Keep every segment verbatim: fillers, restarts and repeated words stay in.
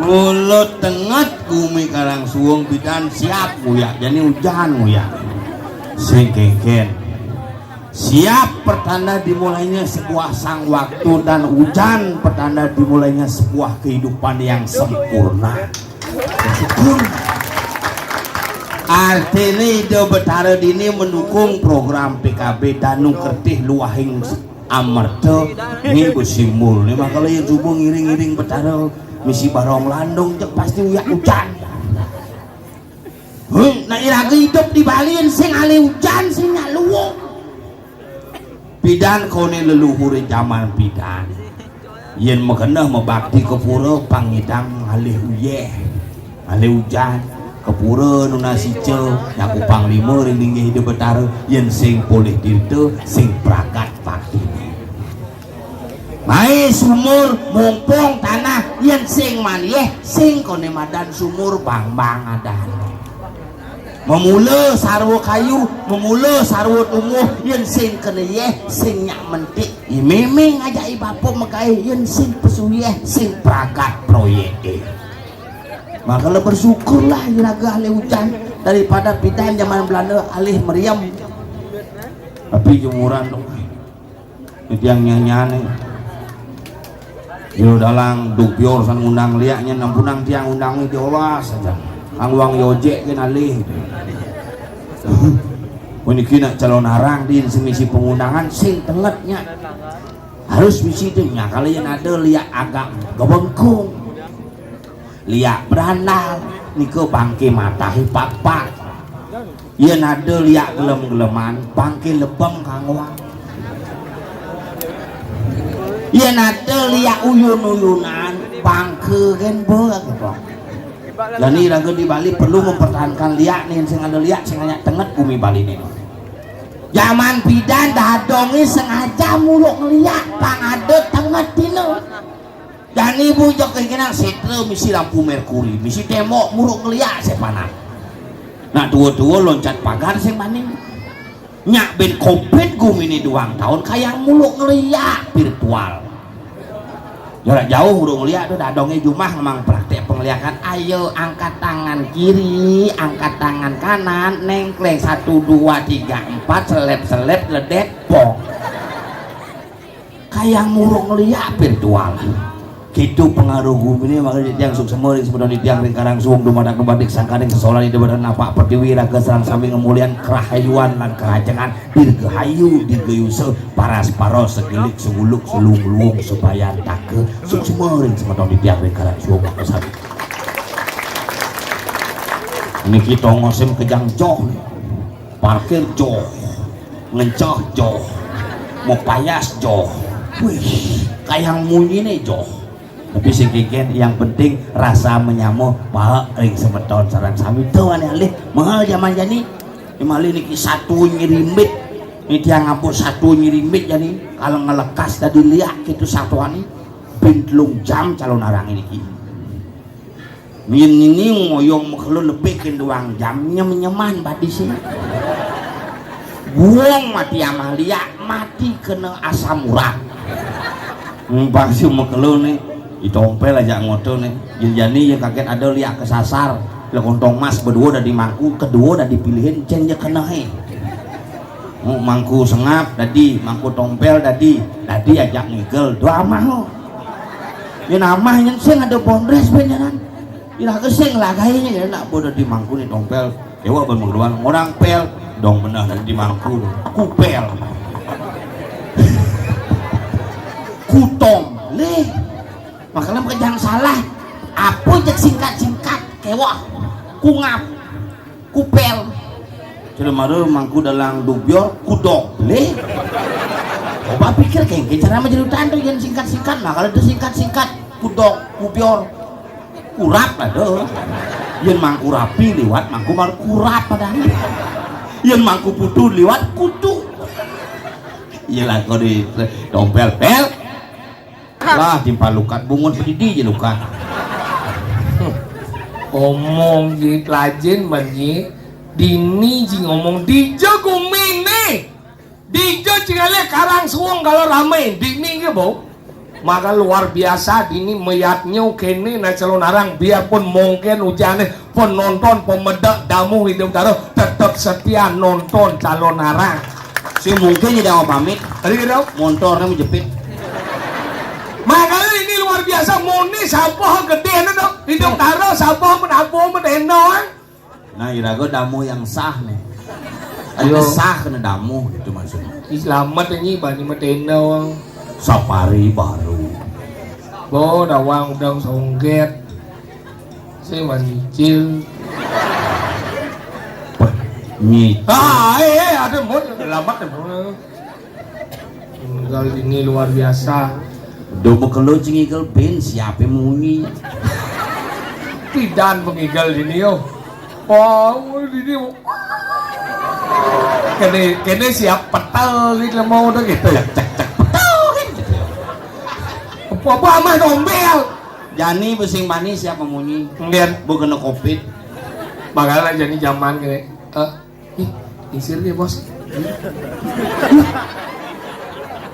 Mulut tenget gumi Karang Suwung pidan siap nguyak, jani ujan nguyak. Sing kéngkén. Siap pertanda dimulainya sebuah sang waktu dan ujan pertanda dimulainya sebuah kehidupan yang sempurna. Bersyukur. Artinya Ida Betara dini mendukung program P K B Danu Kertih Luahing Amerta ni besimbol ni maka lain suba ngiring-ngiring Betara misi barong landung cek pasti uyak ujan. Heh, nak iraga idup di Bali sing alih ujan sing nyak luwung. Pidan koné leluhur jaman pidan. Yén makeneh mabakti ka pura pang nyidang ngalih uyéh, ngalih ujan, ka pura nunas ica, nyaku panglima ring linggih Ida Betara, yén sing polih tirta, sing pragat baktiné. Mai sumur, mumpung tanah, yén sing maan yéh, sing koné madan sumur, bangbang adané. Memula sarwa kayu, memula sarwa tumbuh, yén sing kena yéh, sing nyak mentik. Ya, mémé ngajak i bapa magaé, yén sing pesu yéh, sing pragat proyéké. Maka le bersyukurlah iraga alih ujan daripada pidan jaman Belanda alih meriam. Tapi jemuran dong. Ni tiang nyanyané. Jero dalang duk pior san ngundang liaknya, nampunang tiang undangé diolas saja. Angwang yojek ké nalih. Puniki nak calon arang di semisi pengundangan sing tengetnya. Harus misi itu nya kalau yang ada liak agak gebengkung. Liak berandal nika bangké matahi pakpak. Yén ada liak gelem-geleman, bangké lebeng kangwang. Yén ada liak uyun-uyunan, bangké gén bek. Jani raga di Bali perlu mempertahankan liak nih, sing ada liak, sing ada tenget bumi Bali nih. Jaman pidan dadongé sengaja muluk ngeliak, pang ada tenget dina. Jani bu jok kengkenang setra misi lampu merkuri, misi tembok muruk ngeliak sepanan. Nak tua-tua loncat pagar sing maning. Nyak ben covid gumini duang tahun kayang muluk ngeliak virtual. Jarak jauh urung ngeliak tu dadongnya jumah memang praktek pengliakan. Ayo angkat tangan kiri, angkat tangan kanan, nengkleng satu dua tiga empat selep selep ledek pong. Kayang murung liak virtual. Kitu pengaruh gumine maka titiang suksma ring semeton titiang ring Karang Suwung dumadak dumadik sangkaning sesolan ida badan napak pertiwi raga sareng sami ngemulian kerahayuan lan kerajengan dirgahayu dirgayusa paras paros segilik seguluk selung luung sebayan taka suksma ring semeton titiang ring Karang Suwung maka sami. Niki tongosim kejang joh nih. Parkir joh, ngencah joh, mau payas joh. Wih, kayang munyi nih joh. Tapi sing kengken yang penting rasa menyama baik ring semeton sareng sami tu ane alih mahal zaman jani. Imali niki satu nyirimbit. Ni tiang ampun satu nyirimbit jani kalau ngelekas tadi liak gitu satuan ni. Bin telung jam calon arang niki. Min ini ngoyong makelo lebih ke duang jam nyem-nyeman badi sini. Buang mati amah liak mati kena asam urat. Pasti makelo nih ditompel aja ngoto nih. Jani ya kaget ada liak kesasar. Lekontong mas berdua dari mangku kedua dari pilihin cen je kena he. Mangku sengap dadi mangku tompel dadi dadi ajak ngigel doa mah. Yen amah yen sing ada bondres beneran. Iraga sing lagainya ya nak bodo di mangku ni tompel. Ewa ban mangkuan orang pel dong bener di mangku kupel. Kutong leh. Makanya jangan salah. Apa cek singkat-singkat kewah kungap. Kupel. Sudah maru mangku dalang dubior kudok leh. Coba pikir kengke cara majerutan tu yang singkat-singkat nah kalau itu singkat-singkat kudok kubior kurap lah tu. Yang mangku rapi liwat mangku maru kurap padahal. Yang mangku putu liwat kutu. Iyalah kau di dompel pel. Lah timpal lukat bungut pedidi je lukat. Omong ji lajin menyi dini ji ngomong dija gumine dija cingale Karang Suwung kalau rame dini ke bo. Maka luar biasa dini meyatnya kene na Calonarang, biarpun mungkin ujané penonton pemedek damuh hidup taruh tetep setia nonton Calonarang. Si mungkin tidak mau pamit. Tadi gitu. Montornya mau jepit. Makanya ini luar biasa, muni sampah gedé nih dong. Hidup taruh sampah menampung menendang. Nah, iraga damuh yang sah nih. Ada sah kena damuh gitu maksudnya. Ih, selamat ini bani metenda wang. Safari baru. Bo dawang udang songget. Saya manicil. Nyicil. Ah, eh, eh, ada mau selamat ya. Ngigel ini luar biasa. Domba kelo cingigel bin siapa munyi? Tidak mengigel ini yo. Oh, ini kene kene siap petel gitu mau udah gitu ya. Cek cek petel gitu. Apa apa amah dombel. Jani besing manis siapa munyi? Enggak. Bu kena covid. Bakal aja nih zaman kene. Eh, Ih, isir dia, Bos.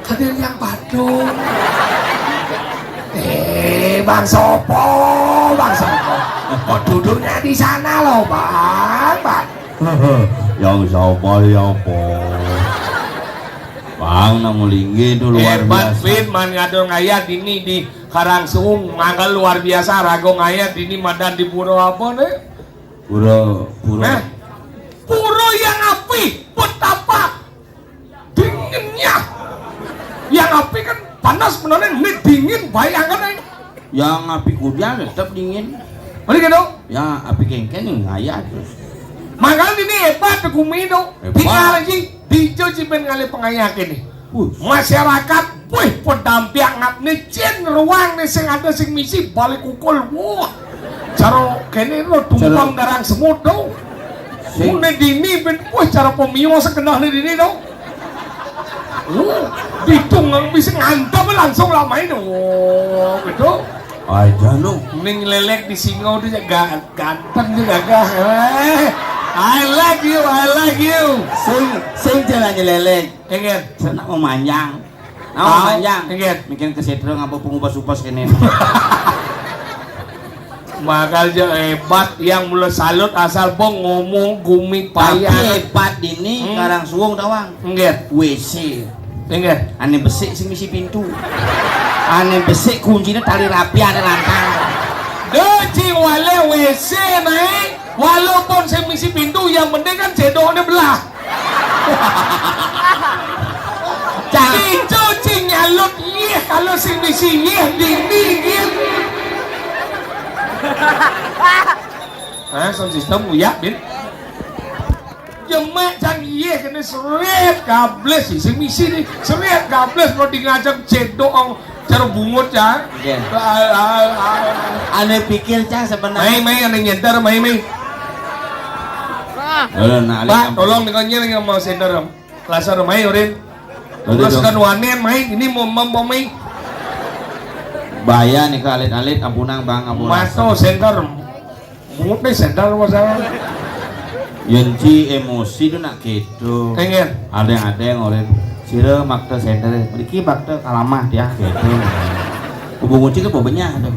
Hadir yang Badung. Eh, Bang Sopo, Bang Sopo. Kok duduknya di sana loh, Bang, Bang. Yang sabar ya, Bos. Bang, namu linggih itu luar biasa. Hebat, Pin, man ngadol ngayat ini di Karangsung, mangga luar biasa, rago ngayat ini madan di pura apa nih? Pura, pura. Nah, pura yang api, petapa dinginnya. Yang api kan panas beneran, ini dingin, bayangkan aja. Yang api kudian tetap dingin. Mana gitu? Ya, api kengkeng yang ngayat terus. Makanya ini hebat tuh gumi itu. Hebat. Tinggal lagi, dijo cipen ngalih pengayat ini. Wus. Masyarakat, wih, pedampiak ngap nih, cin ruang nih sing ada sing misi balik kukul, wah. Cara kene lo tumpang darang semut dong. Sing. Mune dini ben, wah, cara pemios kenal nih dini dong. Wah, ditung nang bisa ngantem langsung lama ini, wah, gitu. Aja no. Ning lelek di singo dia ga-, ganteng dia gagah. Eh, I like you, I like you. Sing, sing jalan lelek. Enggak. Sana mau manjang. Mau manjang. Enggak. Mikirin kesetrum apa pengupas-upas kene. Makanya hebat yang mula salut asal bong ngomong gumi payah. Tapi hebat dini karang suwung tawang. Enggak. W C. Enggak. Ane besik sing misi pintu. Ane besik kuncinya tali rapi ada lantang. Doci wale W C naik. Walaupun sing misi pintu, yang penting kan cedoknya belah. Cang. Dicuci nyalut, yeh, kalau sing misi, yeh, dini, yeh. Hah, sound system, uyak, Bin? Jemek, cang, yeh, kena seret, gables, sih, sing misi nih, seret, gables, kalau di ngajak cedok, cara bungut ya. Iya. Ane pikir cang sebenarnya. Mai, mai, ane nyenter, mai, mai. Pak, tolong nih konyol yang mau senter. Lasar mai, Urin. Terus kan wanen mai, ini mau mau mai. Bahaya nih, alit-alit, ampunang, Bang, ampunang. Mato senter. Mute sendal masalah. Yén ci emosi tu nak gitu. Enggak. Adéng-adéng oleh sira makta sendal. Mriki makta kalamah dia gitu. Hubung kunci tu bebenyah tu.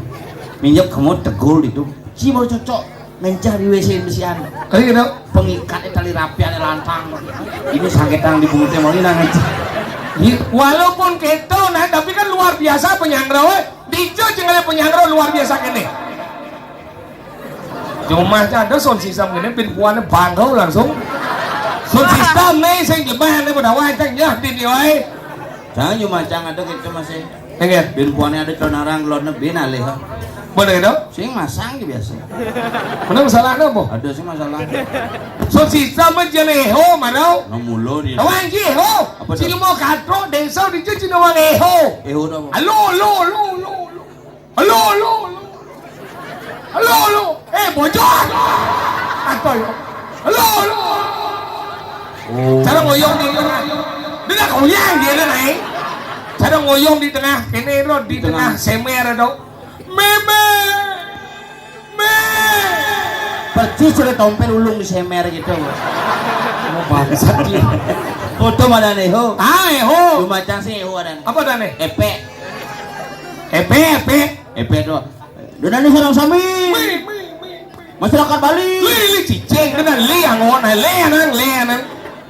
Minyak kamu tegul itu. Ci baru cocok. Ngencah di W C besian. Kayak gitu. Pengikatnya tali rapi ada lantang. Ini sakitang di bungutnya mau ini nang ngencah. Walaupun gitu nah, tapi kan luar biasa penyanggra wé. Dijo jenenge penyanggra luar biasa kene. Cuma ada sound system ngene pin puane bangau langsung. Sound system nih sing jebane pada wae cang ya di wae. Jangan cuma cang ada gitu masih. Enggak. Bin puane ada conarang lone bin alih. Mana gitu? Sing masang ki biasa. Mana masalah apa? Ada sih masalah. Sound system aja nih ho mana? Ngemulur ya. Wah iki ho. Apa tuh? Cili mau katro desa di cuci nawang eho. Eho apa? Halo, halo, halo, halo, halo. Halo, halo, halo. Halo, halo. Eh, bocor. Apa ya? Halo, halo. Oh. Cara ngoyong di tengah. Dia nak ngoyang dia kan, eh. Cara ngoyong di tengah. Kene ro di tengah semer do. Meme. Me. Persis sudah tompel ulung di semer gitu. Oh, bangsat dia. Foto mana nih, ho? Ah, eh, ho. Cuma cang sih, ho ada. Apa ada nih? Epek. Epe, epe. Epe to. Donane sareng sami. Masyarakat Bali. Li, li, cicing, kena li, angon, li, anang, li, anang.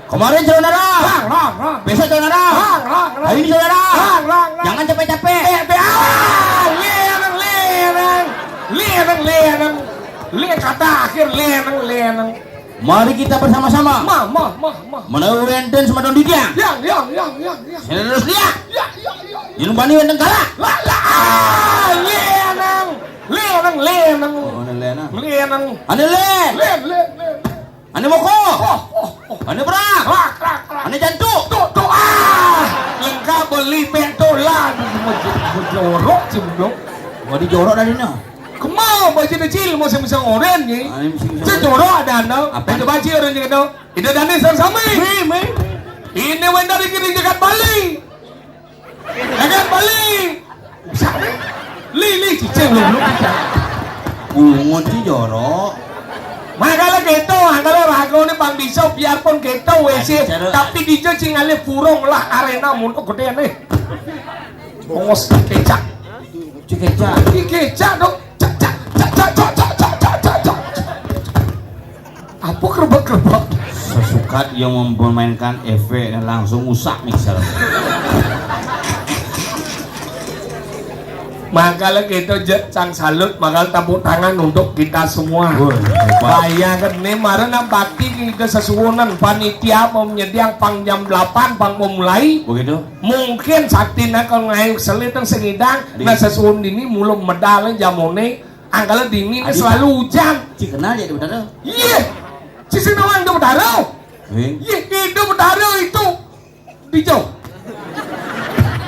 Kemarin saudara. Rang, rang, rang. Besok saudara. Rang, rang, rang. Hari ini saudara. Rang, rang, rang. Jangan capek-capek. Epe, ah, li, anang, li, anang. Li, anang, li, anang. Li, kata akhir, li, anang, li, anang. Mari kita bersama-sama. Ma, ma, ma, ma. Menawi wenten semeton titiang. Yang, yang, yang, yang, yang. Sing terus dia. Ya, ya, ya, ya. Yen bani wenten kalah. Lah, lah, ah, lenang. Lenang, lenang. Oh, ane lenang. Lenang. Ane len. Len, len, len. Ane moko. Oh, oh, oh. Ane berak. Rak, rak, rak. Ane jantuk. Tuh, tuh, ah. Lengkap beli pentolan. Jorok sih, Bro. Mau dijorok dari mana? Kemau baju kecil mau sing bisa ngoren ni. Ah, ini mesti bisa. Saya jorok ada anda. Apa? Itu baca orang cakap tu. Ida dani sama-sama. Mei, mei. Ini wenda dari kiri jagat Bali. Jagat Bali. Usah ni. Li, li, cicing lu, lu cicing. Bungut si jorok. Makala keto, makala rago ni pang bisa biarpun keto wesi, tapi dijo sing ale purung lah arena muntuk gede ni. Bongos kecak. Cekecak. Kecak dong. Cak, cak, cak, cak, cak. Apa kerebak-kerebak? Sesukat yang memainkan efek dan langsung usak mixer. Makala kita je sang salut, makala tepuk tangan untuk kita semua. Wah, hebat. Bayangkan ni, mara nak bakti kita sesuunan, panitia mau menyediang pang jam delapan, pang mau mulai. Begitu. Mungkin sakti nak kalau ngai selit nang sengidang, nah sesuun dini mula medal jamone, angkala dini ni selalu hujan. Cik kenal ya, Dek Betara? Iya. Sisi nawang Dek Betara. Eh? Iya, Dek Betara itu. Dijauh.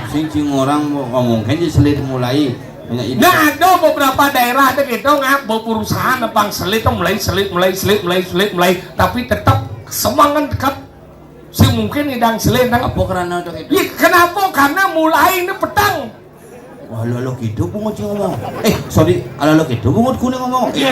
Sing, sing orang ngomong kan je selit mulai. Banyak ide. Nah, ada beberapa daerah ada gitu nggak berusaha nepang selit tuh mulai, selit mulai, selit mulai, selit mulai, tapi tetap semangat tetap si mungkin idang selit nang. Apa karena ada gitu? Iya, kenapa? Karena mulai ini petang. Wah, lo, lo gitu bungut sing ngomong. Eh, sorry, ala lo gitu bungut kuning ngomong. Iya.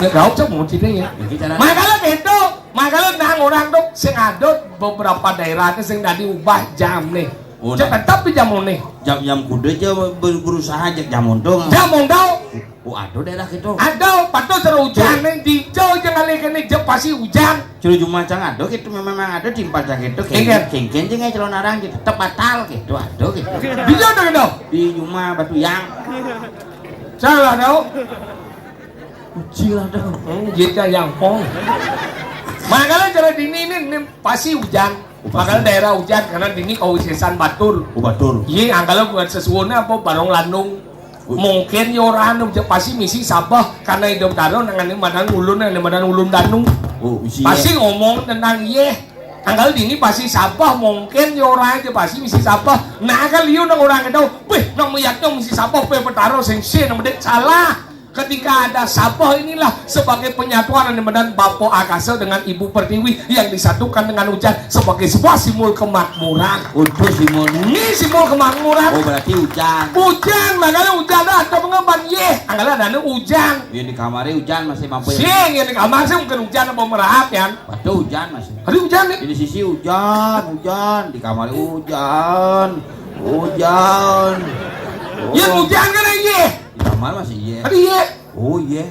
Nggak gaul sama bungut sini ya. Ini cara. Makanya gitu. Makanya nang orang tuh sing ada beberapa daerah tuh sing tadi ubah jam nih. Oh, cek nah. Tetap di jam nih. Jam, jam kuda aja ber-, berusaha aja jam untung. Jam untung. Oh, ada daerah gitu. Ada, patut seru hujan nih, di jauh jangan lagi nih, je pasti hujan. Curu Jumacang ada gitu, memang ada timpal cang gitu. Iya. Kengken, kengken je ngai calon arang gitu, tetap batal gitu, ada gitu. Di jauh ada gitu. Di Juma Batu Yang. Salah tau. Uji lah dong. Hmm, gitu yang pong. Makanya cara dini ini, ini pasti hujan. Oh, pasti. Makanya daerah hujan karena dini kau sesan batur. Oh, batur. Iya, angkala buat sesuunnya apa barong landung. Oh. Mungkin ya orang anu, pasti misi sabah karena hidup taruh nang ane madan ulun, ane madan ulun danung. Oh, isi. Pasti ngomong tentang iya. Angkala dini pasti sabah mungkin ya orang aja pasti misi sabah. Nah, kan liu nang orang itu, wih, nang meyaknya misi sabah, pe petaro sengse nang medek salah. Ketika ada sabah inilah sebagai penyatuan yang medan Bapak Akasa dengan Ibu Pertiwi yang disatukan dengan hujan sebagai sebuah simbol kemakmuran. Untuk simbol. Ini simbol kemakmuran. Oh, berarti hujan. Hujan, makanya hujan dah atau pengemban ye. Angkala ada anu hujan. Yang di kamarnya hujan masih mampu ya? Sing, yang di kamar sih mungkin hujan apa merahap ya. Waduh, hujan masih. Hari hujan nih. Ini sisi hujan, hujan di kamar hujan, hujan. Oh. Yang hujan kan ye. Di kamar masih iya. Tadi iya. Oh iya.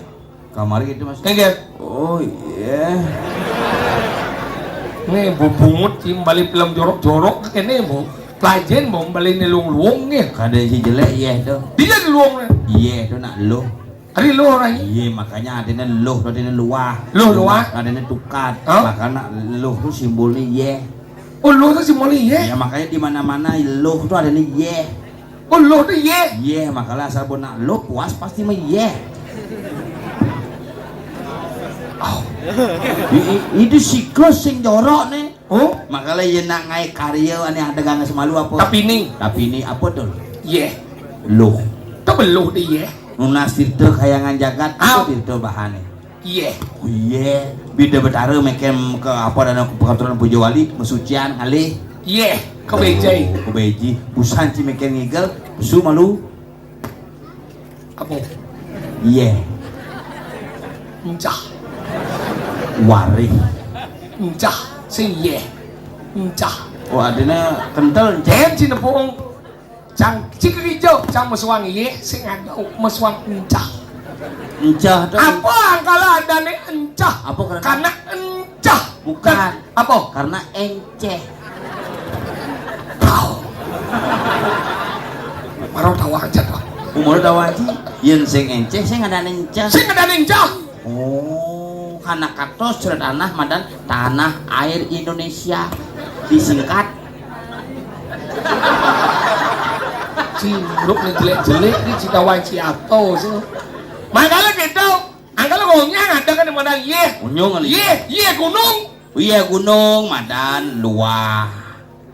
Kamar gitu mas. Kaget. Oh iya. Nih bu bungut sih balik film jorok-jorok ini bu. Pelajen mau balik nih luung-luung nih. Kada si jelek iya tuh. Dia di luung nih. Iya tuh nak lu. Ari luh orang. Iya, makanya adanya luh, adanya luah. Luh luah. Adanya tukat. Hah? Makanya luh tuh simbolnya ye. Oh, luh tuh simbolnya ye. Ya makanya di mana-mana luh tuh adanya ye. Oh, luh tuh ye. Ye, makanya asal benak luh puas pasti mah ye. Oh. I-, i-, itu siklus sing jorok nih. Oh? Makanya ye nak ngai karya ane ada ganga semalu apa? Tapi ini. Tapi ini apa tuh? Ye. Luh. Tuh beluh deh ye. Nunas tirta kayangan jagat. Au. Itu tirta bahane. Ye. Ye. Bida betara mekem ke apa dana peraturan puja wali mesucian ngalih. Ye. Kebejai. Oh, kebeji. Busan ci mekem ngigel. Su malu. Apa? Ye. Encah. Warih. Encah. Sing ye. Encah. Oh, adanya kental, encah. Em, cina bohong. Cang, cik Yo, cang mesuang yéh, sing ada mesuang encah. Encah to. Apa angkala adané encah? Apa karena? Karena encah. Bukan. Apa? Karena enceh. Tau. Maro tawa aja, Pak. Umur tawa aja. Yén sing enceh, sing ada encah. Sing ada encah. Oh, kana katos cerita tanah madan tanah air Indonesia. Disingkat. Cinduk nih jelek-jelek nih cita wae ciato sih. Makanya gitu, angkal ngonyang ada kan di mana yéh. Ngonyang kali. Yéh, yéh gunung. Yéh gunung madan luah.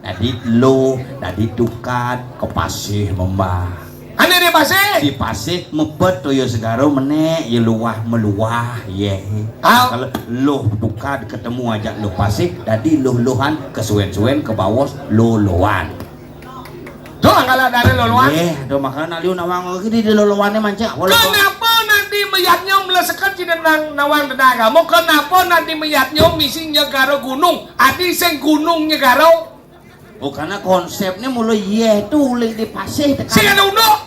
Dadi luh, dadi tukad, ka pasih membah. Ané di pasih? Di pasih mebet toya segara menék, ya luah meluah, yéh. Ah. Kalau luh tukad ketemu ajak luh pasih, dadi luh-luhan, kesuwen-suwen, kebawos, luh-luhan. Tuh, angkala dari luh-luhan. Yéh, tuh makanya nak liu nawang lagi di luh-luhané mancing. Apa luh-luhan? Kenapa nanti meyatnya meleseket di denang nawang denang kamu? Kenapa nanti meyatnya misi nyegara gunung? Adi sing gunung nyegara. Oh, karena konsepnya mula yéh tuh uling di pasih tekan. Sing ada unduk.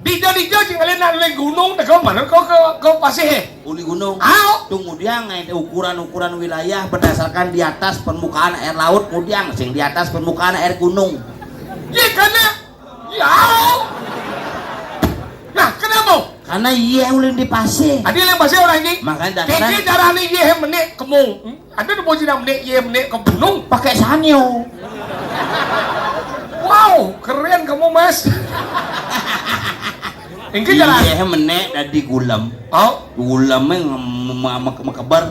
Dija-dija sing kalian nak uling gunung, teka mana kau ke, ke pasih? Uling gunung. Au. Tuh ngudiang, eh, ukuran-ukuran wilayah berdasarkan di atas permukaan air laut, ngudiang sing di atas permukaan air gunung. Iya, karena, ya. Nah, kenapa? Karena yéh uling di pasih. Adi uling pasih orang ini. Makanya dasar. Keke carane yéh menék kemung. Hmm? Ada di bocah menék yéh menék ke gunung. Pakai sanyo. Wow, keren kamu, Mas. Engke jalan. Yéh menék dadi gulem. Oh? Gulemé nge-, me-, me-, mekeber.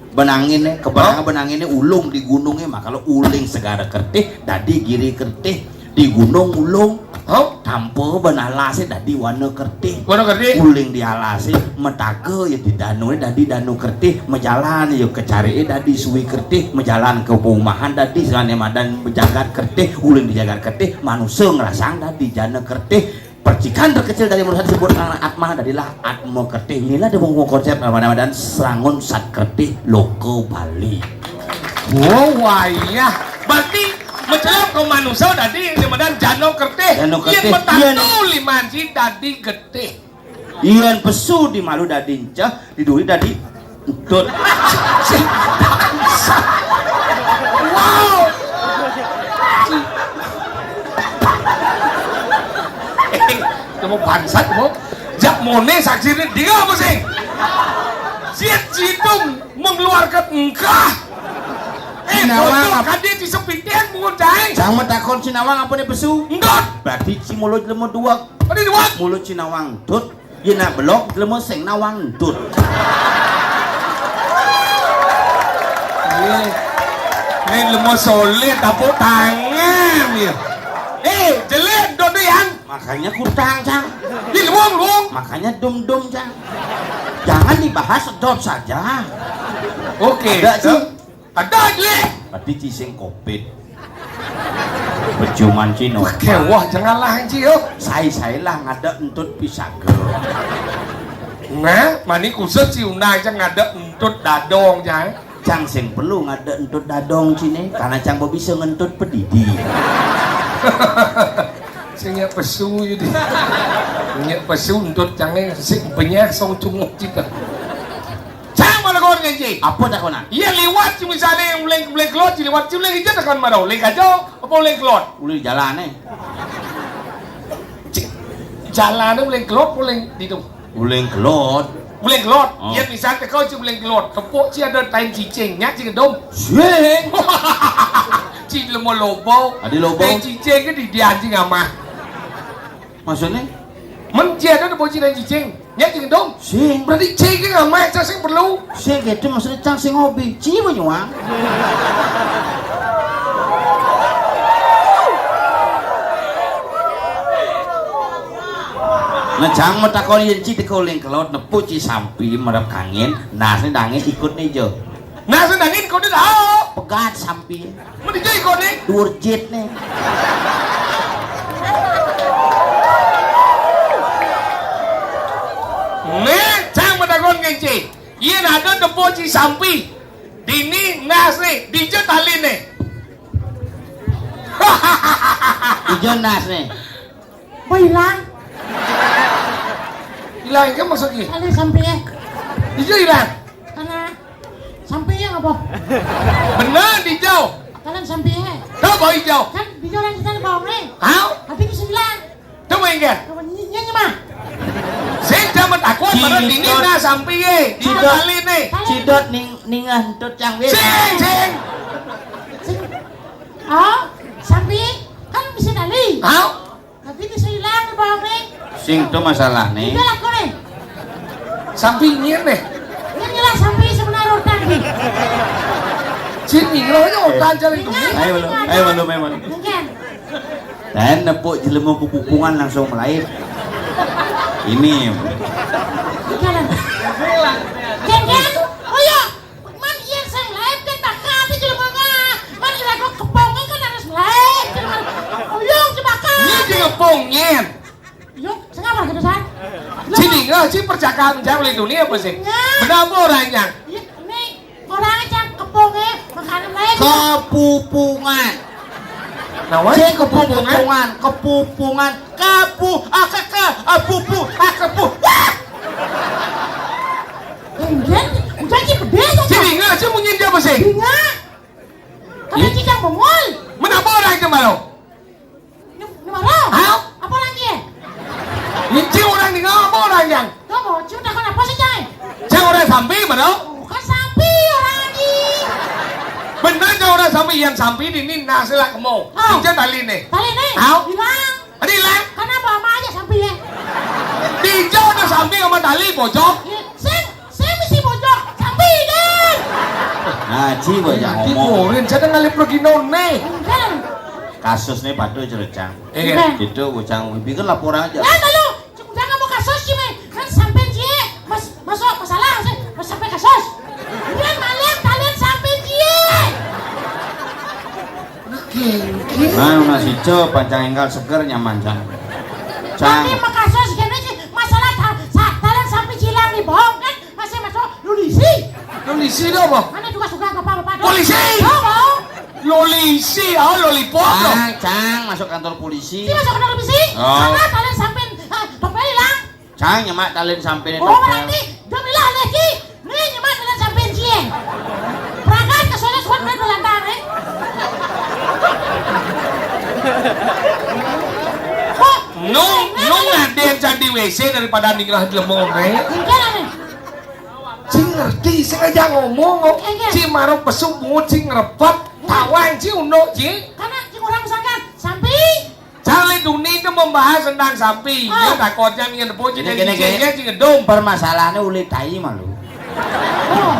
Benanginé, keberang. Hah? Benanginé ulung di gunungé, makalo uling Segara Kertih, dadi Giri Kertih, di gunung ulung. Hah? Tampa ben alasé dadi Wana Kertih. Wana Kertih. Uling di alasé, metaga ya di danuné dadi Danu Kertih, majalan ya kecariké dadi Suwi Kertih, majalan ka paumahan dadi sané madan Jagat Kertih, uling di Jagat Kertih, manusa ngrasang dadi Jana Kertih. Percikan terkecil dari manusia disebut anak Atma, dadilah Atma Kertih. Inilah dia konsep nama-nama dan Serangun Sat Kertih Loka Bali. Oh, wayah. Berarti mencelok ke manusia tadi di medan Jano Kertih. Jano Kertih. Yén petatu liman ji dadi getih. Yén pesu di malu dadi enceh, di duri dadi Entut. Wow. Kamu bangsat, kamu. Jak mone saksiné dia apa sih? Siat jitung mengeluarkan engkah. Eh, Sinawang bodoh, ap- kadé di sepitian bungut jaé. Cang matakon sinawang apa né pesu? Entut. Berarti si mulut lemu dua. Apa dia dua? Mulut sinawang entut. Yén nak belog, jelema sing nawang entut. Iya. Né jelema solid, tepuk tangan, ya. Eh, jelek, entut tu, Yang. Makanya kutang, Cang. Di luang, luang. Makanya dum-dum, Cang. Jangan dibahas, sedot saja. Oke. Ada, Ci. Ada, Ci. Berarti Ci sing covid. Pejuman Ci no. Wah, kéwah, janganlah, Ci, yo. Sai-sailah ngadek entut pisaga. Nah, mani khusus Ci undang aja ngadek entut dadong, Cang. Cang sing perlu ngadek entut dadong Ci né, karena Cang bisa ngentut pedidi. Sing nyak pesu, ya, di. Nyak pesu entut Cangé, sing benyah song cunguk cita. Cang matakon ngén Ci. Apa takonan? Iya liwat Ci misalné uling, uling kelod, Ci liwat, Ci uling ijo takon maro, uling kajo, apa uling kelod? Uling jalané. Ci, jalané uling kelod, uling ditu. Uling kelod. Uling kelod. Oh. Iya misal teko Ci uling kelod, tepuk Ci ada tain cicing, nyak Ci ngedum. Sing. Ci lemo lobo. Adi lobo. Tain cicing ke di, di anjing amah. Maksudnya? Men Ci ada tepuk Ci tain cicing. Nyak Ci ngedum. Sing. Berarti Ci ke ngamai, Cang sing perlu. Sing gitu maksudnya Cang sing hobi. Ci manyuang. Nah, Cang matakon yén Ci teka uling kelod, nepuk Ci sampi, merep kangin, nasné dangin ikut né jo. Nasné dangin ikut né dah. Pegat sampi. Mending Ci ikut né. Durjit né. Né, Cang matakon ngén Ci. Yén ada tepuk Ci sampi. Dini nasné, dija taliné. Dija nasné. Apa ilang? Ilang kan maksudnya? Kali sampai ya. Ijo ilang. Karena sampai ya apa? Bener dijau. Kalian sampai ya. Tahu bau hijau? Kan dijau orang kita bau nih. Tahu? Tapi itu sembilan. Tahu enggak? Nyanyi mah. Sing sama takut pada dini nah sampai ya. Dijau kali nih. Cidot ning ningah entut cang wis. Sing sing. Oh, sampai kan bisa tali. Tahu? Tapi bisa hilang di bawah nih. Sing to masalah nih. Iya lah kau nih. Sampai nyir nih. Ini lah sampai sebenarnya utang nih. Sini lo aja utang jalan itu. Ayo malu, ayo malu, ayo malu. Mungkin. Dan nepuk jelemu kepupungan langsung melaib. Ini. Jalan. Ken, Ken, oh iya. Man, iya, saya live dan bakal di jelema mah. Man, ira kok kepongnya kan harus live. Jelema, oh, iya, dibakar. Ini di kepongnya. Yuk, sing apa gitu, San? Sini, nggak sih percakapan jauh di dunia apa sih? Iya. Benar apa orangnya? Iya, ini orangnya cang kepongnya, makanan lain. Kepupungan. Nah, wah, kepupungan. Kepupungan, kepupungan. Kapu, akeke, apupu, akepu. Wah! Enggak, udah sih gede aja. Sini, nggak sih mungkin dia apa sih? Bunga. Kamu cicak bengol. Mana apa orang itu malu? Ini, ini malu. Hah? Apa lagi ya? Ini orang di ngapa orang yang? Tuh, mau cium takon apa sih, Cai? Cai orang sampai, mana? Bukan sampai orang lagi. Bener, Cai orang sampai, yang sampai ini nasi lah kemo. Oh. Ini tali nih. Tali nih? Hah? Hilang. Adi lah. Kenapa ama aja sampai ya? Dijau ada sampai sama tali bojok. Iya, sing, sing mesti bojok. Sampai deh. Ngaji bojok. Nanti ngomong. Kurin, saya ngalih pergi none. Enggak. Kasus nih patuh cerecang. Iya. Enggak. Itu bocang pikir laporan aja. Ya, lalu, cuma kamu kasus sih, Mei. Kan sampai sih, mas, masuk masalah sih, mas sampai kasus. Bulan malam kalian sampai sih. Nah, masih co pancang enggal seger nyaman, Cang. Cang. Tapi makasus kene sih masalah ta-, sa-, talan sampai cilang nih bohong kan masih masuk lulisi. Lulisi itu apa? Mana juga suka apa apa. Polisi. Oh, mau. Lulisi, oh lollipop. Ah, Cang masuk kantor polisi. Sih masuk kantor polisi. Oh. Karena talan sampai, eh, dompet hilang. Cang nyemak talin sampai ini. Oh, berarti demi lah lagi. Nih nyemak talin sampai cie. Perangkat ke sana suat main lantar eh. Kok? Nu, nu ngaden candi W C daripada ninggal di lemong eh. Enggak nih. Cing ngerti, sengaja ngomong kok. Enggak. Cing maruk besuk bungut, cing ngerepet. Tawang, cing unduk, cing. Karena cing orang misalkan sampai Cang Leduni itu membahas tentang sampi. Ah. Ya, takutnya ingin puji dan gini, gini, gini. Permasalahannya uli tai malu. Oh.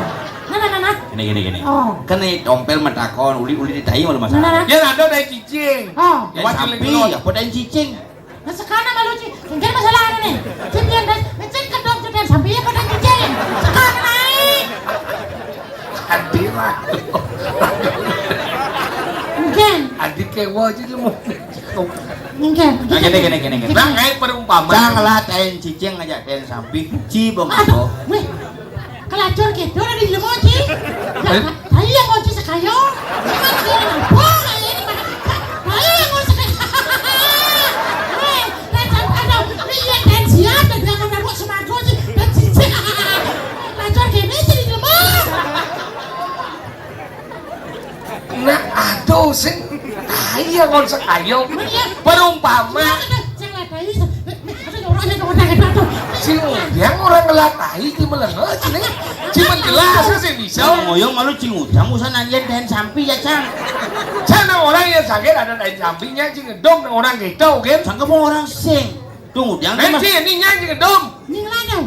Nah, nah, nah, nah. Gini, gini, gini. Oh. Kan ini tompel metakon, uli, uli di tai malu masalah. Nah, nah, nah. Ya, ada dari cicing. Oh. Ya, sampi, apa dari cicing? Nah, sekarang malu, Ci. Ini masalah apa nih? Cicing dan, cicing kedok, cicing sampi, apa dari cicing? Sekarang naik. Adi mah. Mungkin. Adi kewa aja lu mau. Mungkin. Nah, gini, gini, gini, gini. Bang, kayak perumpamaan. Cang lah, tain cicing aja, tain sampi, ci bong. Aduh, weh. Kelacur gitu, ada di ilmu, Ci. Ya, eh? Ayo, yang kunci sekayo. Cuman dia apa, kayak ini, Pak. Ayo, yang kunci sekayo. Weh, dan sampai ada, ini iya, dan siap, dan dia akan dapat semago, Ci. Dan cicing. Kelacur gini, Ci, di ilmu. Nah, aduh, sing ayo kon sekayo. Iya. Perumpama. Sing ujang orang ngelatai di melengos nih. Cuman jelas sih bisa. Ngoyong malu cing ujang usah nanyain dan sampi ya, Cang. Sana orang yang sakit ada dan sampinya cing ngedom orang gitu, kan? Sangka mau orang sing. Tunggu, jangan. Nanti ini nyanyi ngedom. Ning lanang.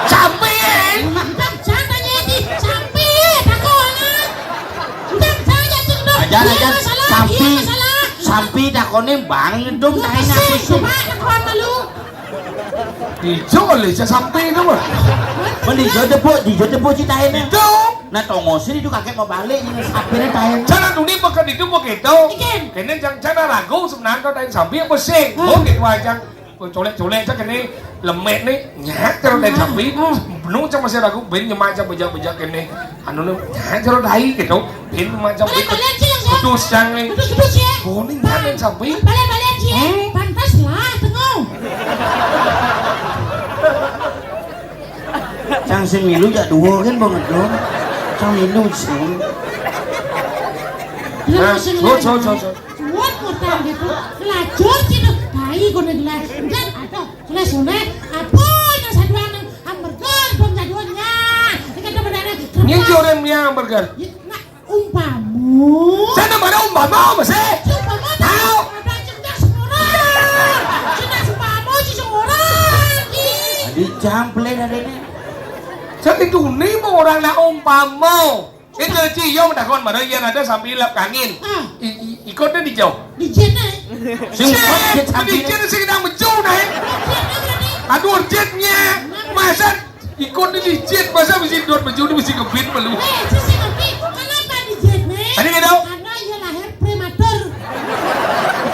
Sampi, eh? Ndang, jangan tanya ini. Sampi, takonan. Ndang, jangan ya, sing dong. Ajar, iya, ajar. Masalah, sampi, iya, masalah. Sampi takonin bang, dong, tanya sih, sampi. Coba, takonan malu. Dijol, ya, sampi itu, mah. Mending dijol tepuk, dijol tepuk, ceritain, ya. Itu. Nah, tongosnya itu kakek mau balik, ini sampinya tanya. Cara tuni pekan itu mau gitu. Ikin. Kene jangan, jangan ragu, sebenarnya kau tanya sampi apa sih? Hah? Oh, gitu aja. Colek-colek cak kéné, lemek né, nyak terus dari sapi. Penuh cak masih ragu, ben nyemak cak bejak-bejak kéné. Anu né, nyak terus dari gitu. Ben nyemak cak bejak. Putus cang né. Putus, putus ya. Boning kan dari sapi. Balik-balik ya. Pantas lah, tengok. Cang sing milu jak dua kan banget dong. Cang milu sing. Nah, so, so, so, so. Kuat ngutang gitu. Ngelacur sih tuh. Tai kono gelas. Dan aduh, soleh-soleh. Apa yang satuan hamburger belum jadulnya. Ini kan benar. Ini jorem ya hamburger. Nah, umpama. Saya nama ada umpama apa sih? Umpama tahu. Ada cinta seorang. Cinta umpama si seorang. Ih. Adi jample dari ini. Saya itu nih mau orang nak umpama. Itu ci yo takon mara yén ada sampi lap kangin. Ah. I, i, ikutnya di jauh. Di jén ae. Sing Cek, ikut di sampi. Jén sing nang bejo nae. Aduh, jén né. Masa ikut di jén, masa mesti dot bejo, mesti kebit perlu. Eh, sing ngerti. Kenapa di jén né? Ada nggak tahu? Karena ia lahir prematur.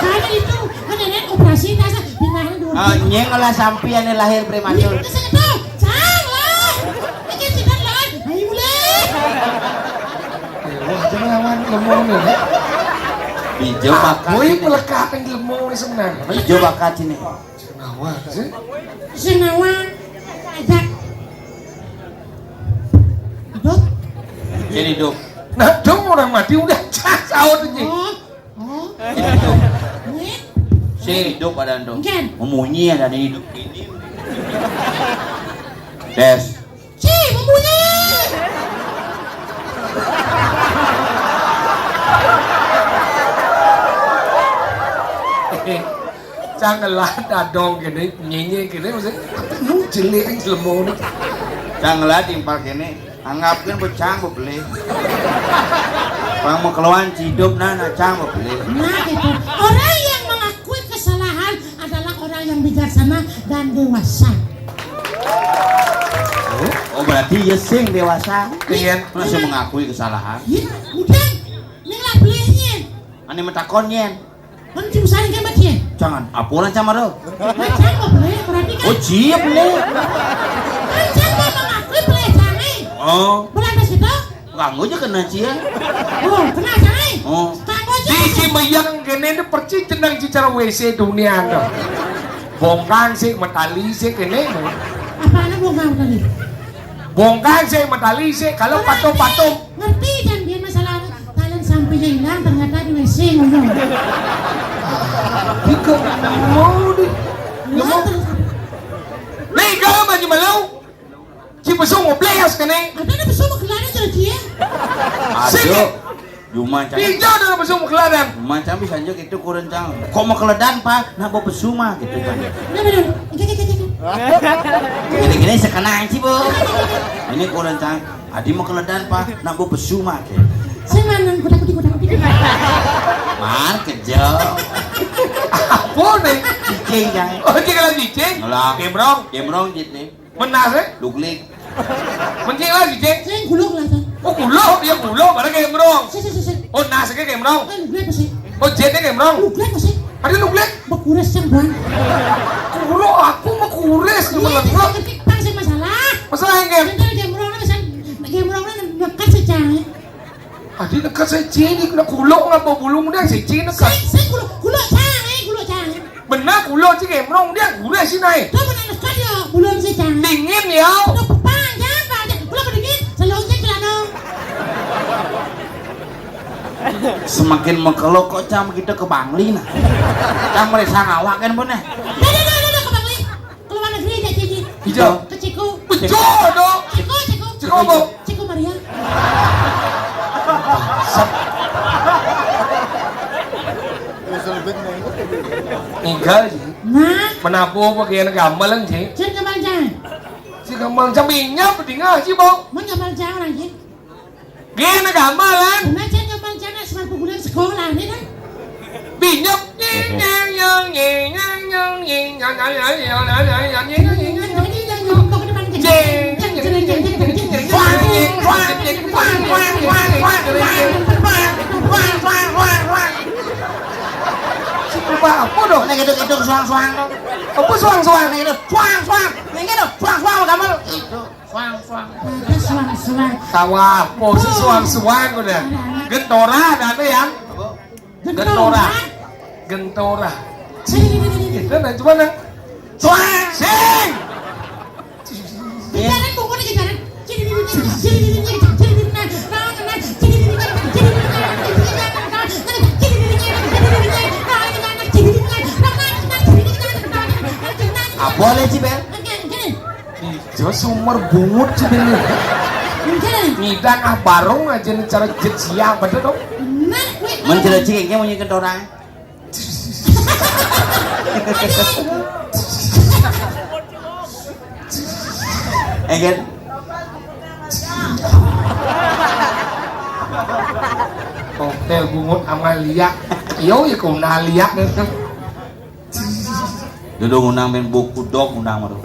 Karena itu, kan nenek operasi, masa pindahin dulu. Ah, nyeng lah sampi ane lahir prematur. Iya, terus itu, salah. Iki tidak lah. Ayo mulai. Wah, jangan awan lemong nih. Bijou bakat. Woi, sini. Melekat yang lemong nih sebenarnya. Bijou bakat sini. Senawa sih. Senawa. Ajak. Hidup. Jadi hidup. Nah, dong orang mati udah cah sahur aja. Oh. Oh. Jadi hidup. Nih. Si hidup ada dong. Mungkin. Memunyi ada di hidup ini. Des. Si memunyi. Cang ngelah dadong kéné, nyenye kéné, maksudnya, apa lu jelek aja lemu nih. Cang ngelah timpal kéné, anggapkan becang bebeli. Bang mau keluar hidup nah, nah cang bebeli. Nah, gitu. Orang yang mengakui kesalahan adalah orang yang bijaksana dan dewasa. Oh, berarti ya sing dewasa. Iya. Masih mengakui kesalahan. Iya, udah. Ini lah belinya. Ane metakon yén. Kan sing saling kan mati ya? Jangan, apa orang cang mara? Kan cang mau beli, berarti kan. Oh, cia beli. Kan cang mau mengakui beli cang. Oh. Bulan pas itu? Kanggo aja kena cia. Oh, kena cang. Oh. Kanggo aja. Di Cimayang kéné ini percis jeneng cicara W C dunia tuh. Bongkang sih, metali sih kéné. Apa anak bongkang tadi? Bongkang sih, metali sih, kalau patung-patung. Ngerti kan biar masalah talent sampai hilang ternyata di W C ngono. Iko mau di. Nih, kalau maju malu. Ci besung mau playas kéné. Ada ada besung mau kelar aja dia. Aduh. Cuma cang. Iya, udah besung mau kelar dan. Cuma cang bisa aja gitu kurang cang. Kok mau keledan, Pak? Nah, bawa besung mah gitu kan. Nah, bener. Oke, oke, oke, oke. Gini-gini sekenang sih, Bu. Ini kurang cang. Adi mau keledan, Pak. Nak bawa besung mah gitu. Saya mana kuda-kudi, kuda-kudi. Mar kerja. Apa nih? Cicing, cang. Oh, cicing lagi, cicing? Ngelak. Gembrong. Gembrong gitu nih. Menas, eh? Luglik. Mencing lagi, cicing? Saya gulung lah, Cang. Oh, gulung, ya gulung, barang kayak gembrong. Sih, sih, sih, sih. Oh, nas kayak gembrong. Eh, luglik apa sih? Oh, jet kayak gembrong. Luglik apa sih? Ada luglik? Bekures, Cang, Bang. Gulung, aku mah kures, iya, cuma itu luglik. Saya ngerti, Bang, sih masalah. Masalah yang kayak? Bentar, gembrong, pesan gembrong, nekat sih, Cang. Adi nekat saya cini, kena kuluk ngapa bulung dia, saya cini nekat. Saya, saya kuluk, kuluk, Cang, eh, kuluk, Cang. Benar, kuluk cik emrong dia gurih sih naik. Tuh, benar nekat ya, bulung sih, Cang. Dingin ya. Udah pepang, Cang, Cang. Kuluk dingin, selong cek celana. Semakin mengkelok kok cang kita ke Bangli nah. Cang merasa ngawak kan pun eh. Dah, dah, dah, dah, dah, ke Bangli. Ke luar negeri aja, Ciki. Hijau. Ke Ciko. Bejo, dong. Ciko, Ciko. Ciko apa? Ciko Maria. Enggak, Ji. Nah. Menabuh apa kaya anak gamelan, Ji? Jen gamelan, Cang. Si gamelan, Cang, minyak, pedingah, Ji, bau. Mun gamelan, Cang, orang, Ji. Gini gamelan. Benar, Cang, gamelan, Cang, sembilan puluh bulan sekolah, ini kan? Binyok. Apa dong? Nek itu, itu suang-suang dong. Apa suang-suang? Ini suang-suang. Ini ada suang-suang gambar. Itu suang-suang. Ada suang-suang. Kawah, posisi suang-suang udah. Gentora ada yang gentora. Gentora. Gentora. Sini, sini, sini, sini. Itu nah, coba nah. Suang. Sing. Kejaran, pokoknya kejaran. Apa lagi, Bel? Ijo sumur bungut sih ini. Ngidang ah barung aja nih cara jet siang bener dong. Men jelek sih kayaknya mau nyikat orang. Eh kan? Koktel bungut Amalia. Yo ya kau nalia. Dulu ngundang main buku dok ngundang baru.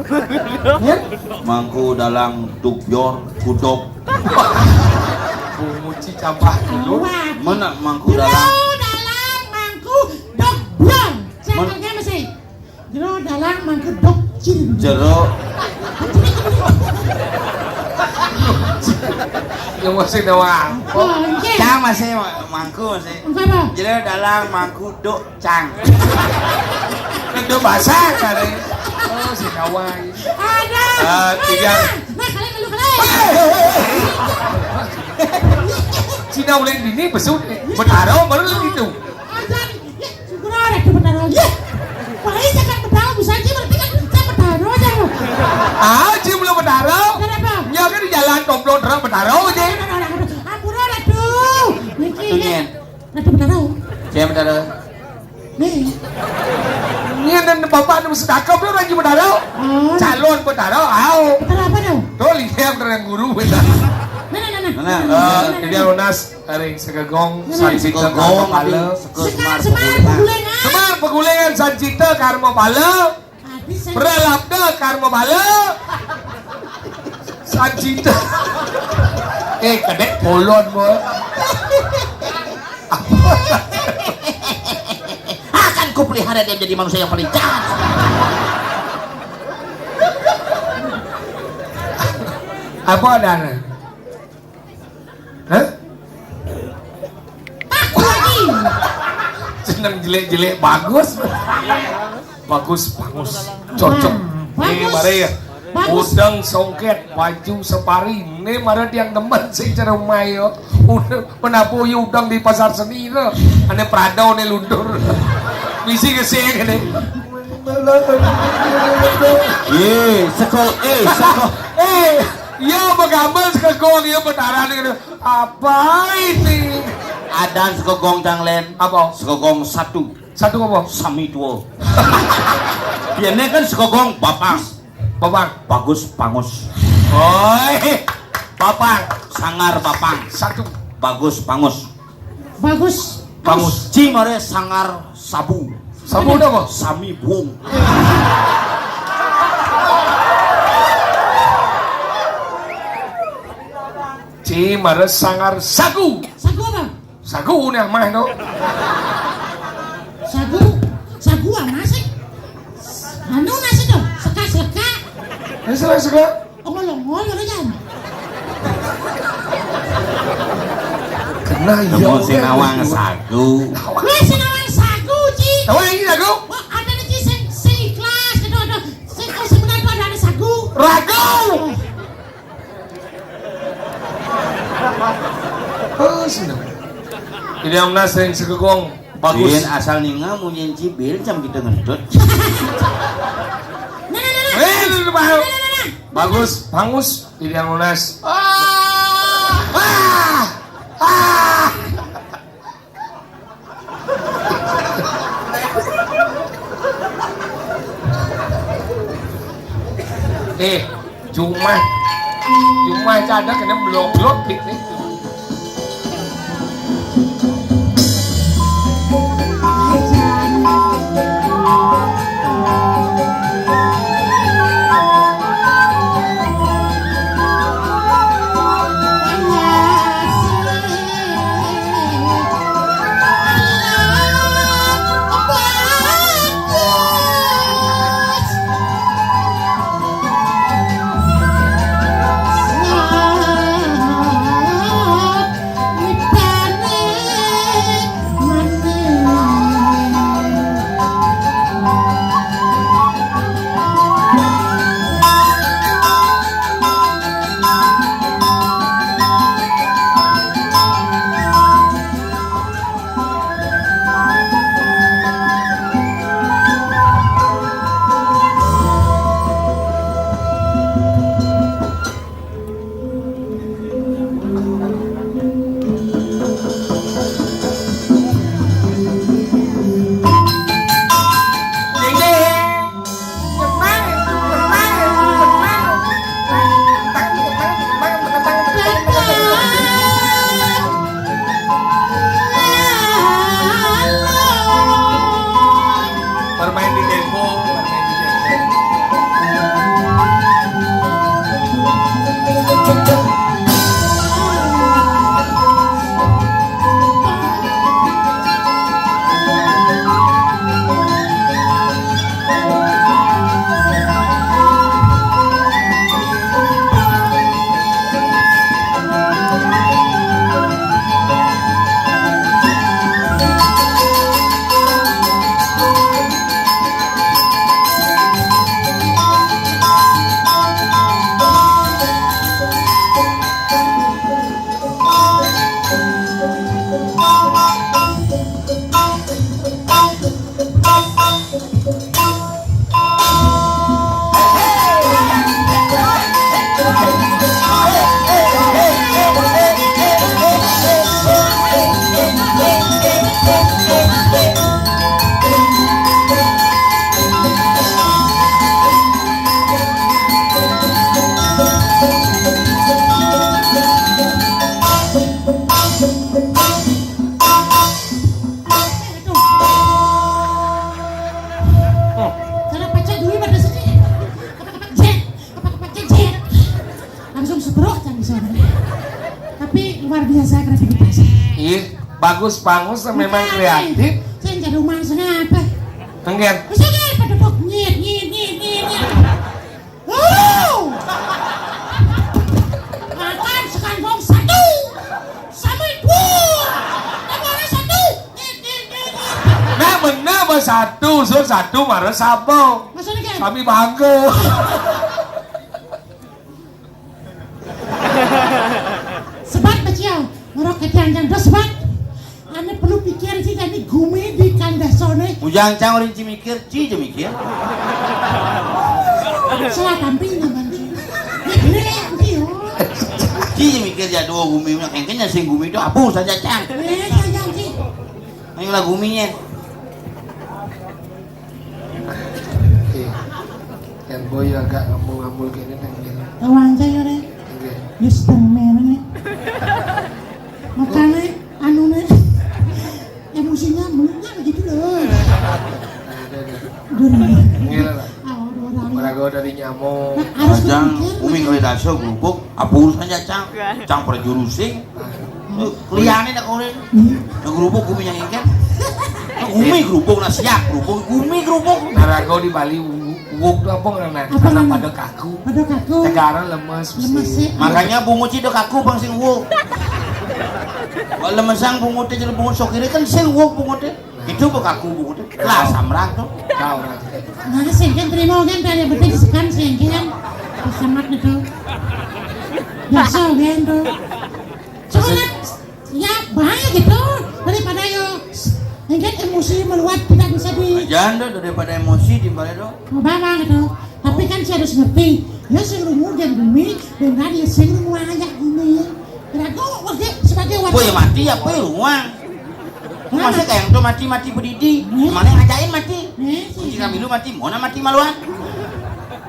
Ya? Mangku dalang duk bior kudok. Bungut si cabah dulu. Mana mangku dalang? Jero dalang mangku dok bior. Saya kerja masih. Jero dalang mangku dok cil. Jero. Yang masih doang. Oh, iya. Cang masih mangku masih. Enggak apa? Jero dalang mangku dok cang. Itu bahasa kan? Oh, si kawan. Ada. Eh, tidak. Nah, kalian dulu kalian. Cina ulin dini besut. Betaro baru itu. Ajar. Ya, syukur ada tuh Betaro. Ya. Wah, ini kan Betaro bisa aja berarti kan kita Betaro aja lu. Ah, Cina belum Betaro. Kenapa? Nya kan di jalan komplot orang Betaro aja. Ampun ada tuh. Mikir. Atuh nyen. Ada Betaro. Siapa Betaro? Nih. Ini dan bapak nu sedekah belum lagi Betaro. Oh. Calon Betaro, au. Betaro apa tuh? Tuh lihat yang guru Betaro. Nah, nah, nah, nah. Mana? Eh, jadi lunas dari segegong sancita karma pala. Sekar Semar Pegulengan. Semar Pegulengan sancita karma pala. Pralabda karma pala. Sancita. Eh, kedek polon boy. Akan kupelihara dia menjadi manusia yang paling jahat. Apa ada? Hah? Aku lagi. Seneng jelek-jelek bagus. Bagus, bagus. Cocok. Nah, bagus. Nih, mari ya. Bagus. Udang songket, baju safari. Nih, mari yang demen sih cara umai yo. Udang, menapu udang di pasar seni itu. Ada Prado nih luntur. Misi ke sini nih. Ye, sekol, eh, sekol. Eh, iya, begambar sekegong, iya, betaran gitu. Apa ini? Adan sekegong, Cang Len. Apa? Sekegong satu. Satu apa? Sami tua. Biasanya kan sekegong, Bapak. Bapak. Bagus, pangus. Oi. Bapak. Sangar, Bapak. Satu. Bagus, pangus. Bagus. Bagus. Ci mare sangar sabu. Sabu ada apa? Sami buung. Ci mare sangar sagu. Sagu apa? Sagu nih mah no. Sagu, sagu apa sih? Anu nasi tuh, seka-seka. Ini seka-seka. Ongol-ongol, ngono kan? Kena iya. Nemu sinawang sagu. Weh, sinawang sagu, Ci. Tahu yang ini sagu? Wah, ada nih, Ci, sing, sing ikhlas, gitu, ada. Sing, oh, sebenarnya ada, ada sagu. Ragu. Oh, senang. Jadi yang sing segegong. Bagus. Asal ninga munyin cibil jam kita ngentut. Eh, lu, lu, lu. Bagus, bagus. Jadi yang lunas. Ah! Ah! Ah! Eh, Jumah. Jumah aja ada kena blok-blok gitu. Biasa kreativitas. Ih, bagus banget, memang kreatif. Saya jadi rumah sengapa. Enggak. Bisa kan pada dok nyit nyit nyit nyit nyit. Oh! Makan sekantong satu. Sama dua. Tambah satu. Nyit nyit nyit nyit. Nah, bener, bersatu, sur satu, marah sabo. Maksudnya kan? Kami bangga. Sebat beciau, ngorok ketian jang dos sebat. Ane perlu pikir sih, jadi gumi di kandasone. Ujang cang orang ci mikir, ci je mikir. Salah tampil nambah ci. Ini yang ci, oh. Ci je mikir jadwal gumi, kengkenya sing gumi itu abu saja cang. Eh, saya janji. Ayolah guminya. Oke. Yang boy agak ngambul-ngambul kayak ini, tengil. Tawang saya, Re. Oke. Dia sedang main ini. Makanya, anu nih, emosinya meluknya begitu loh. Nah, ada, ada. Aduh, Re. Tengil lah. Ah, udah, udah, udah. Olahraga dari nyamuk. Nah, harus. Ajang, berpikir, umi makanya. Kali dasar gubuk, apa urusannya, Cang? Cang perjurusing. Liane nak orang. Hmm. Nak gubuk gumi yang ikan. Nak gumi gubuk, nak siap gubuk, gumi gubuk. Narago di Bali, uwuk, uwuk tuh apa ngarana? Apa ngarana? Pada kaku. Pada kaku. Sekarang lemes, lemes sih. Makanya bungut itu kaku, bang, sing uwuk. Kalau lemesang bungut itu, jadi bungut sokire kan sing uwuk bungut itu. Itu bekaku bungut itu. Lah, samrak tuh. Tahu lah. Nah, sing kan terima kan, dari betul sekan sing kan. Semangat itu. Biasa kan tuh. Soalnya, ya, bahaya gitu. Daripada yo, mungkin emosi meluap, tidak bisa di. Aja anda daripada emosi di balik dong. Apa gitu. Tapi kan saya harus ngerti. Ya, sing rungu dan bumi, dan dia sing rungu aja gini. Kira kok sebagai warga. Boy, mati apa ya, ruang? Masa kayak itu mati, mati berdidi. Hmm. Mana yang ngajain mati? Eh, sih. Kunci kami lu mati, mau mati maluan?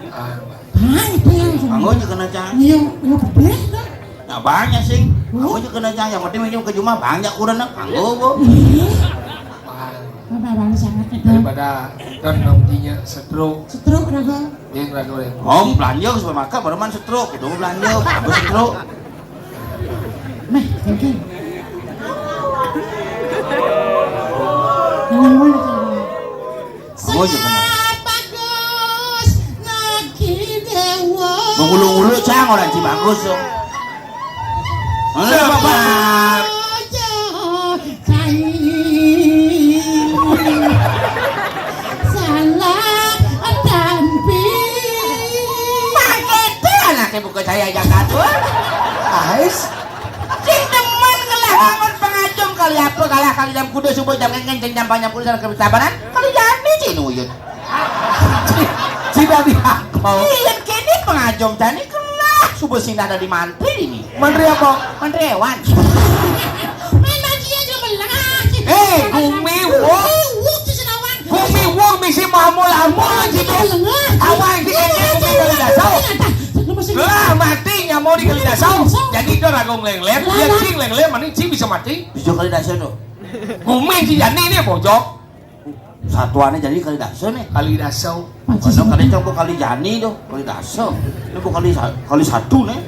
Ah, itu yang. Anggo aja kena cang. Iya, iya, betul tuh. Nah, banyak sih. Hmm? Anggo aja kena cang. Yang penting minum ke rumah banyak kurang, nah. Anggo, Bu. Iya. Wah. Apa, apa, sangat itu. Daripada kan nantinya stroke. Stroke, raga. Iya, raga, ya. Om, belanja ke supermarket, baru man stroke. Itu belanja, apa stroke? Meh, oke. Jangan mulai, jangan. Bagus, Cang. Bagus, Naki Dewa. Mengulu-ngulu, Cang, orang Cibagus, dong. Halo, Bapak. Aja, Cai. Salah tampi. Pakai tuh anaknya buku saya yang ngatur. Ais. Cing demen ngelah bangun pengacung kali apa, kalah kali jam kuda subuh jam kengkeng, cing jam panjang kuda sana kesabaran kali jam ini cing uyut. Tidak diakal. Iya, kini pengacung tani kelah subuh sini ada di mantri ini. Mantri apa? Mantri hewan. Main mancingnya juga melah. Eh, gumi, wo. Wo, cing senawang. Gumi wong misi mamul-amul gitu. Awan di kene kene kali dasau. Lah mati nyamuk di kali dasau. Jadi itu ragung lenglet, dia cing lenglet, mani cing bisa mati. Bisa kali dasau tuh. Gumi si Jani ini bojok. Satuannya jadi kali dasau nih. Kali dasau. Kalau kali cang kok kali Jani tuh, kali dasau. Ini kok kali sa-, kali satu nih.